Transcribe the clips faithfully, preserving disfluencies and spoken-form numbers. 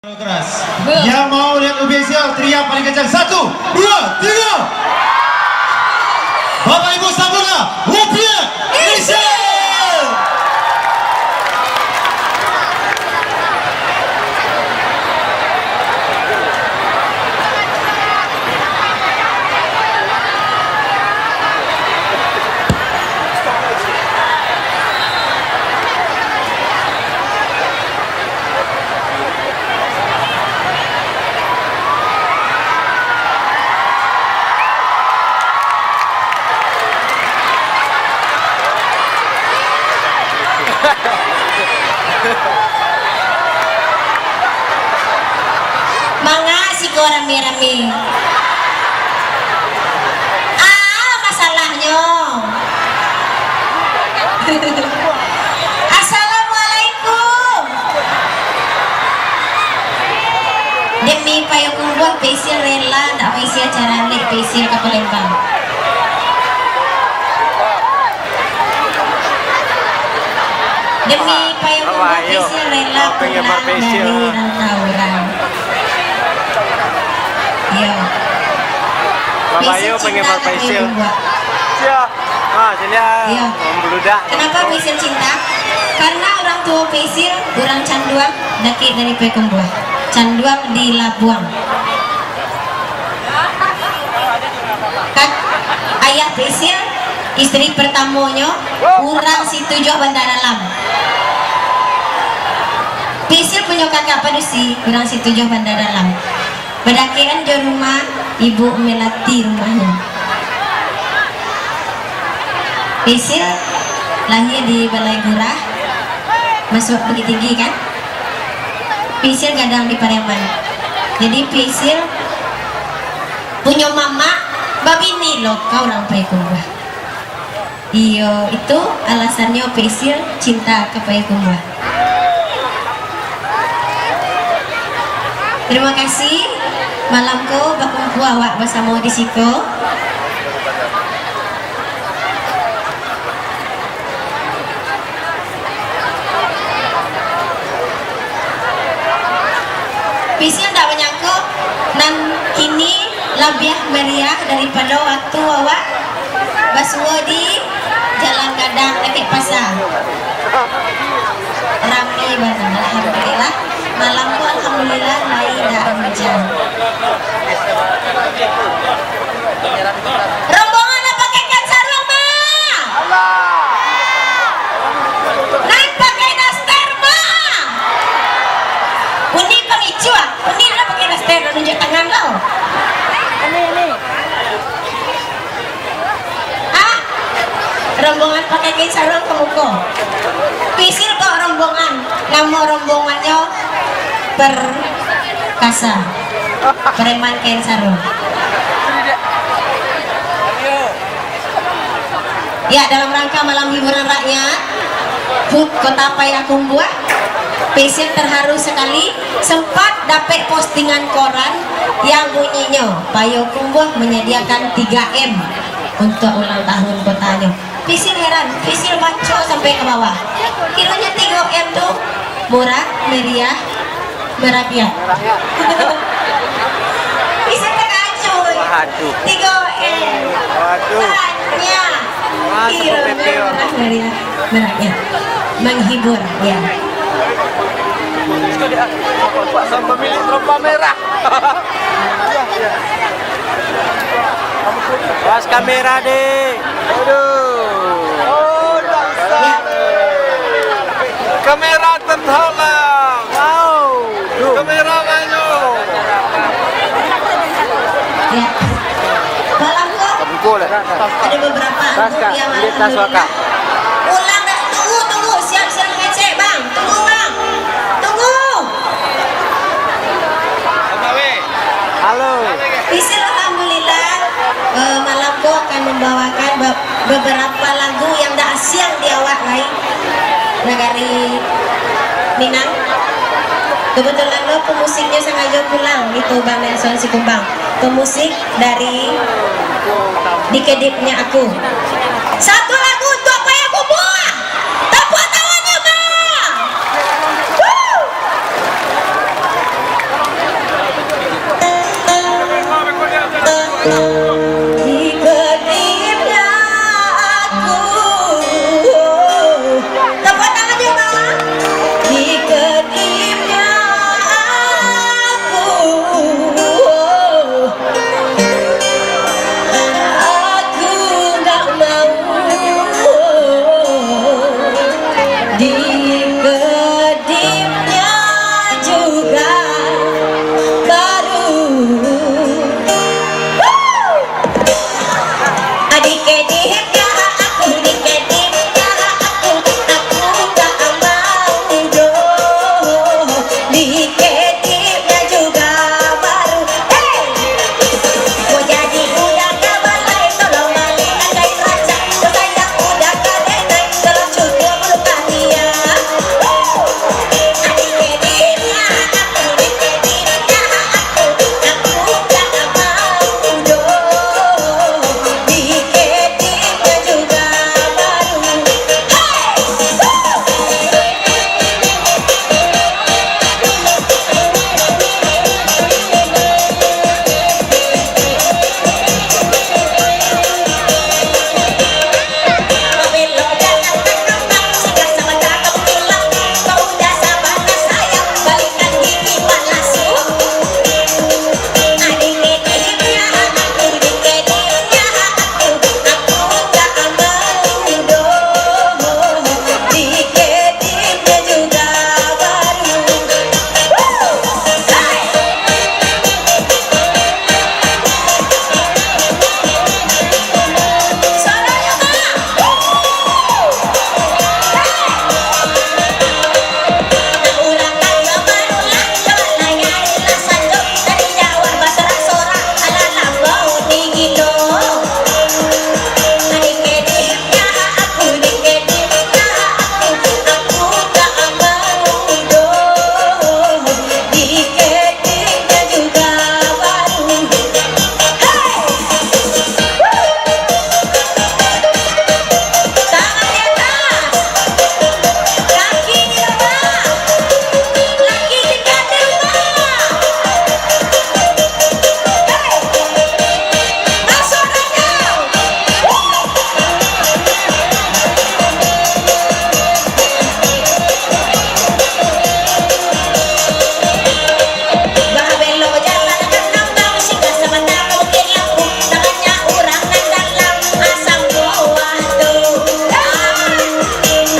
Keras. Yang mau lihat Upi Excel, teriak paling kencang. Satu, dua, tiga. Bapak Ibu, sambutlah Upi Excel. Manga siko rami-rami? Ah, masalahnyo. Assalamualaikum. Demi Payokumbuah, Pesil rela ndak maisi acara lek Pesil ka Palembang. Demi Payokumbuah, Pesil rela pulang dari rantau urang. Iyo. Pesil cinta ka Payokumbuah. Siap. Ah, sini ah. Iya. Membludak. Kenapa Pesil cinta? Karena orang tua Pesil, urang Canduang, dakek dari Payokumbuah. Canduang di Labuang. Kak, ayah Pesil, isteri pertamonyo, urang Situjuah Banda Dalam. Pesil punyo kakak padusi, urang Situjuah Banda Dalam. Badakekan jo rumah Ibu Melati rumahnyo. Pesil lahia di Balai Gurah, masuak Bukittinggi kan? Pesil gadang di Pariaman. Jadi Pesil punyo mamak babini lo ka urang Payokumbuah. Iyo, itu alasannyo Pesil cinta ka Payokumbuah. Terima kasih, malam ko bakumpua awak basamo di siko. Pesil ndak manyangko, nan kini labiah meriah daripado waktu awak basuo di Jalan Gadang, dakek pasa. Rami bana, alhamdulillah. Malam ko alhamdulillah, lai indak hujan. Rombongan nan pakai kain saruang, ma? Nan pakai daster, ma? Uni pangicuah, uni lah pakai daster, nunjuak tangan lo. Ah, rombongan pakai kain saruang ka muko. Pesil bawa rombongan, namo rombongannyo Perkasa, Preman Kain Saruang. Ya, dalam rangka malam hiburan rakyat, HUT Kota Payakumbuah, Pesil terharu sekali sempat dapek postingan koran yang bunyinyo, Payokumbuah menyediakan tiga M untuk ulang tahun kotanyo. Pesil heran, Pesil baco sampai ka bawah. Kironyo tigo M tu murah, meriah, merakyat. Pesil terkajut. Waduh. Tigo M. Waduh. Banyak. Mantap, Kironyo P P O. Murah, meriah, merakyat. Menghibur, ya. Sang pemilik trompa merah. Awas kamera, Dek. Aduh. Oh, kamera tertolong. Wow. Kamera banyak. Ya. Malam ko, ada beberapa grup yang alhamdulillah. Ulang dah, tunggu, tunggu, siap-siap ngecek, Bang. Tunggu, Bang. Tunggu. Halo. Pesil, alhamdulillah, eh, malam ko akan membawakan be-, beberapa lagu yang dah asiang di awak lai, nagari Minang. Kebetulan lo pemusiknyo sangajo pulang, itu Bang Nelson Sikumbang. Pemusik dari Dikedipnya Aku. Satu lagu untuk Payakumbuah. Tepuk tangannya, Bang. Woo! Dikedimnya aku. Tepuk tangan jo, Bang. Dikedimnya aku. Aku nggak mau dikedimnya juga baru. Adik kedimnya aku, dikedimnya aku, aku nggak mau doh dikedimnya juga baru. Hei! Mau jadi budak kabalai, tolong balikan kain rancak. Mau sayang budak kadenai, tolong cukur bulu kania. Adik kedimnya aku, dikedimnya aku, aku nggak mau doh dikedimnya juga baru. Hei! Hei! Tangan di atas. Kaki di bawah. Laki tingkat di rumah. Hei! Masuk rayau. Babelok jalan ka Tambang, singgah sabanta ka Bukik Lampu, tabanyak urang nan dalam asam buah tu. Ah,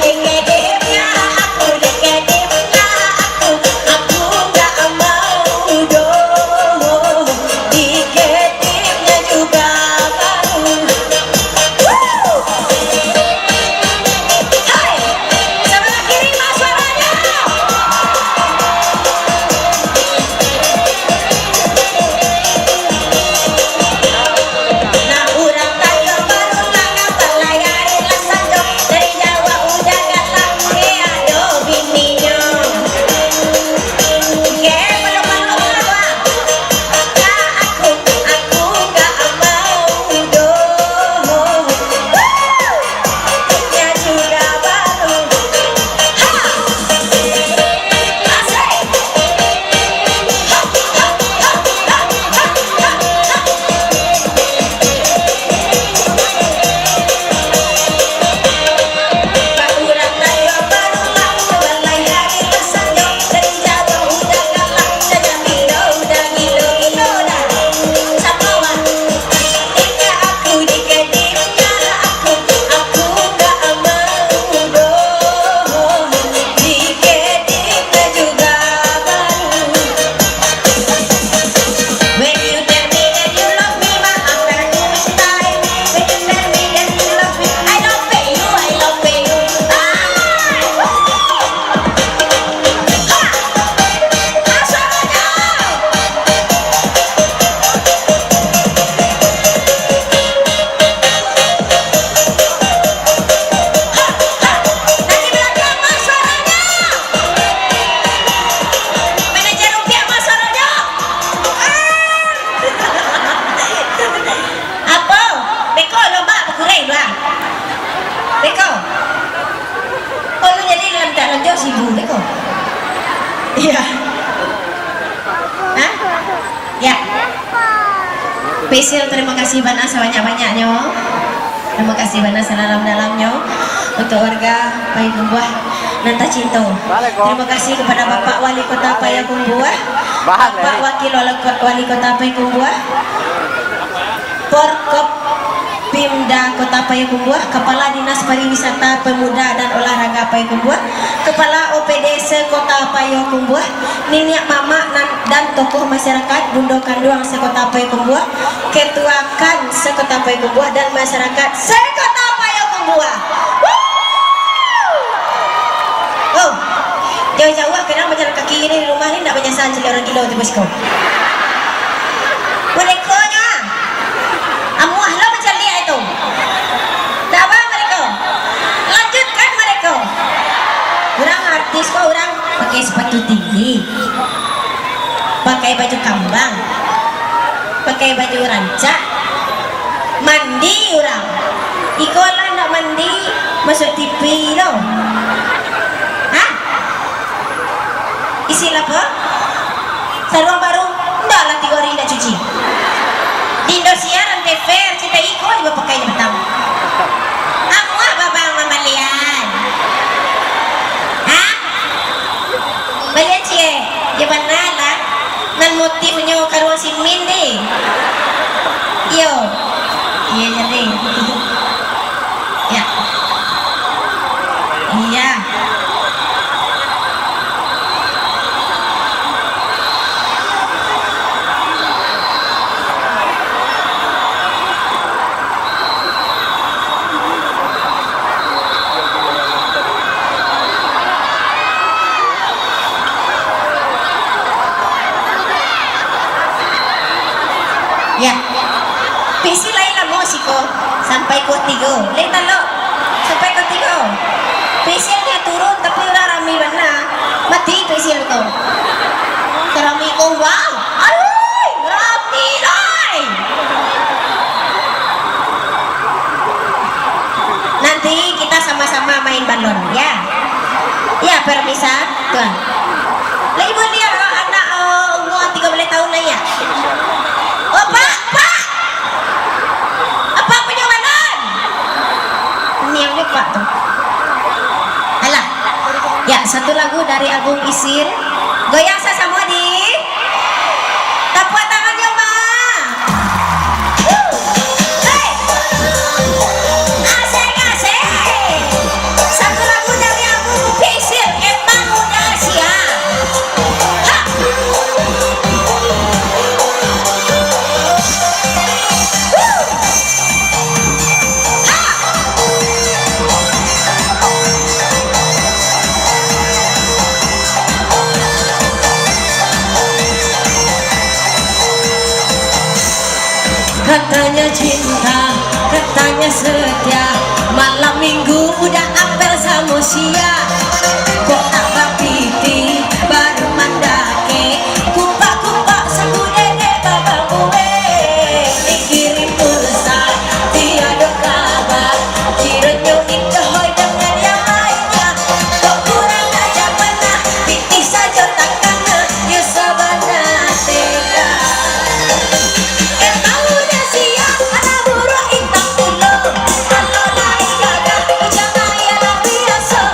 dikedimnya aku, dikedimnya aku, aku ndak mau doh dikedimnya juga baru. Hai, sebelah kiri, Mas, suaranya. Nah, urang Tanjuang Baru, Tanah Balai, ari lah sanjo, dari Jawa udah galak, eh, ado bininyo. Oke, peluk-peluk, peluk. Manajer Rupiah, Mas, suaronyo. Apo? Beko, lomba bakureng tu, ah. Beko. Oh, lu jadi dalam tak lonjo sibu, beko. Iya. Hah? Ya. Spesial terima kasih bana sabanyak-banyaknyo. Terima kasih bana sadalam-dalamnyo untuk warga Payakumbuah nan tacinto. Terima kasih kepada Bapak Wali Kota Payakumbuah, Bapak Wakil Wali Ko-, Wali Kota Payakumbuah, Porkop Pimda Kota Payakumbuah, Kepala Dinas Pariwisata, Pemuda dan Olahraga Payakumbuah, Kepala O P D se-Kota Payakumbuah, niniak mamak nan, dan tokoh masyarakat, bundo kanduang se-Kota Payakumbuah, ketua kan se-Kota Payakumbuah, dan masyarakat se-Kota Payakumbuah. Wuh! Oh, jauah-jauah kadang bajalan kaki ni di rumah ni, ndak banyasal caliak urang gilo tu, bosku. Mereka nya, amuah lo mancaliak itu. Ndak apa mereka. Lanjutkan mereka. Urang artis ko, urang pakai sepatu tinggi, pakai baju kambang, pakai baju rancak, mandi urang. Iko lah ndak mandi, masuak T V lo. Hah? Isi lah, Pak. Saruang baru, ndak lah tigo hari ndak cuci. Di Indosiar, Antv, R C T I, ko juo pakai di patang. Amuah babang mambalian. Hah? Balian ciek. Yo bana lah. Nan motifnyo karuang simin deh. Iyo. Iyo jadi. Ya. Iya. Ya. Pixie lai lamo siko, sampai kuah tigo. Lai talok, sampai kuah tigo. Pixie nyo turun, tapi urang rami bana. Mati Pixie tu. Karami ko, wow. Aduh, rami lai. Nanti kita sama-sama main balon, ya. Ya, permisa, tuan. Lai buliah, oh, anak, oh, umur tigo baleh tahun lai, ya? Oh, Pak, Pak! Apa punyo balon? Niang jo Pak tu. Alah. Ya, satu lagu dari album Isin. Goyang sasamo di. Tapuak tangan yo, Ma. Hei. Asik, asik. Satu lagu dari aku, Pixie, emang udah siap. Ha. Wuh. Katanya cinta, katanya setia, malam minggu udah apel samo sia. Kok tak bapiti, baru mandake, kupak-kupak saku dede babang ue. Dikirim pulsa, tiado kabar, kironyo indak hoi dengan yang lainnya. Kok kurang aja bana, pitih sajo takana, yo sabana tega. Emang udah siap, anak buruak intang pulo. Kalau lai gaga, jangan ya lah biaso.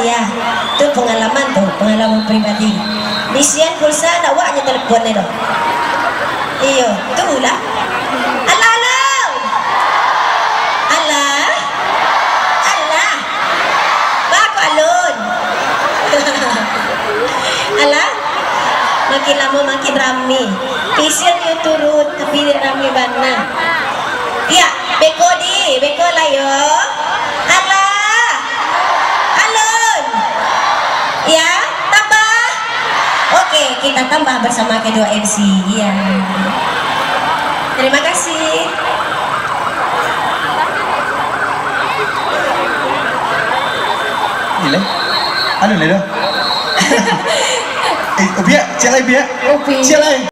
Ya, tu pangalaman tu, pangalaman pribadi. Bisian pulsa, ndak awaknyo telepon tu. Iyo, tu lah. Alah, alah. Alah. Alah. Bako alun. Alah. Makin lamo makin rami. Bisian yo turun, tapi rami bana. Ya, beko di, beko lah yo. Alah. Alun. Ya, tambah. Oke, kita tambah bersama kedua M C. Ya. Terima kasih. Gila. Anu lah dah. Eh, Upiak, cek lai, Piak. Upi. Cek lai.